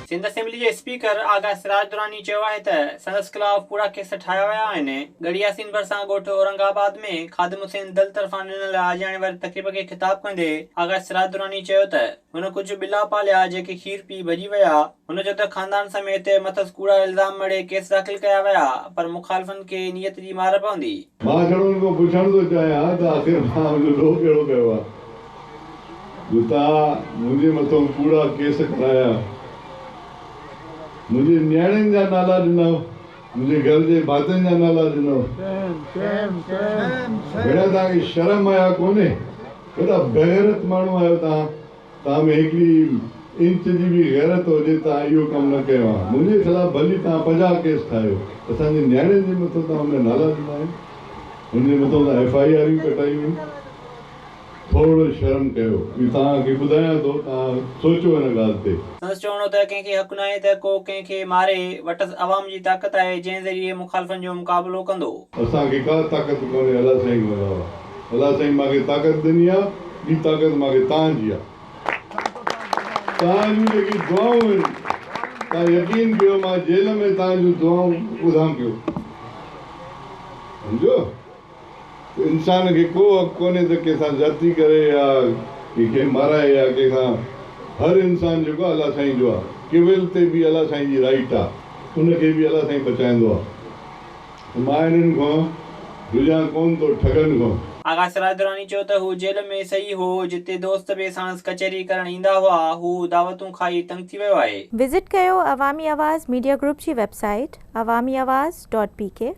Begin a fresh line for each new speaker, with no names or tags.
Sindh assembly جي speaker Agha Siraj Durrani چيو آهي ته سندس خلاف ڪوڙا ڪيس ٺاهيا ويا آهن. ڳڙهي ياسين ڀرسان ڳوٺ اورنگ آباد ۾ خادم حسين دل طرفان ڏنل آجياڻي واري تقريب کي خطاب ڪندي آغا سراج دراني چيو ته هن ڪجهه ٻلا پاليا جيڪي کير پي ڀڄي ويا. هن چيو ته خاندان سميت مٿس ڪوڙا الزام مڙهي ڪيس داخل ڪيا ويا پر مخالفن کي نيت جي مار پوندي.
مان ڇڙو ان کان پڇڻ ٿو چاهيان ته آخر مان ان جو ڏوهه ڪهڙو ڪيو آهي؟ جو توهان منهنجي مٿئون ڪوڙا ڪيس ڪرايا، منهنجي نياڻين جا نالا ڏنؤ، منهنجي گهر جي ڀاتين جا نالا ڏنؤ. ڀيڻا توهان کي شرم حيا ڪونهي؟ ڪيڏا بيغيرت ماڻهو آهيو توهان، توهان ۾ هڪڙي انچ جي به غيرت هجي توهان اهو ڪم نه ڪيو ها. منهنجي خلاف ڀلي توهان 50 ڪيس ٺاهيو، اسان جي نياڻين جي مٿو توهان ان جا نالا ڏنا آهن، ان جي مٿو توهان ايف I آريون ڪٽايون آهن. ٿورڙو شرم ڪيو. اهو توهان کي ٻڌايان ٿو، توهان سوچو ان ڳالهه تي.
سندس چوڻ هو ته ڪنهن کي حق ناهي ته ڪو ڪنهن کي ماري، وٽس عوام جي طاقت آهي جنهن ذريعي مخالفن جو مقابلو ڪندو.
اسان کي ڪا طاقت ڪونهي الله سائين کان علاوه. الله سائين مان کي طاقت ڏني آ، ٻي طاقت مان کي توهان جي آ. توهان جون جيڪي دعائون آهن، توهان يقين ڪيو مان جيل ۾ توهان جون دعائون ٻڌان پيو. سمجهيو؟ انسان کي ڪو حق ڪونهي ته ڪنهن سان زيادتي ڪري يا ڪنهن کي مارائي يا ڪنهن کان هر انسان جيڪو آهي الله سائين جو آهي ڪيول تي به الله سائين جي رائيٽ آهي ان کي به الله سائين بچائيندو آهي ته مان انهن کان ڊڄان ڪون ٿو ٺڳن کان.
آغا سراج دراني چيو ته هو جيل ۾ صحيح هو جتي دوست به ساڻس ڪچهري ڪرڻ ايندا هئا هو دعوتون کائي تنگ ٿي ويو آهي.
وزٽ ڪيو عوامي آواز ميڊيا گروپ جي website Awami Awaz dot P K.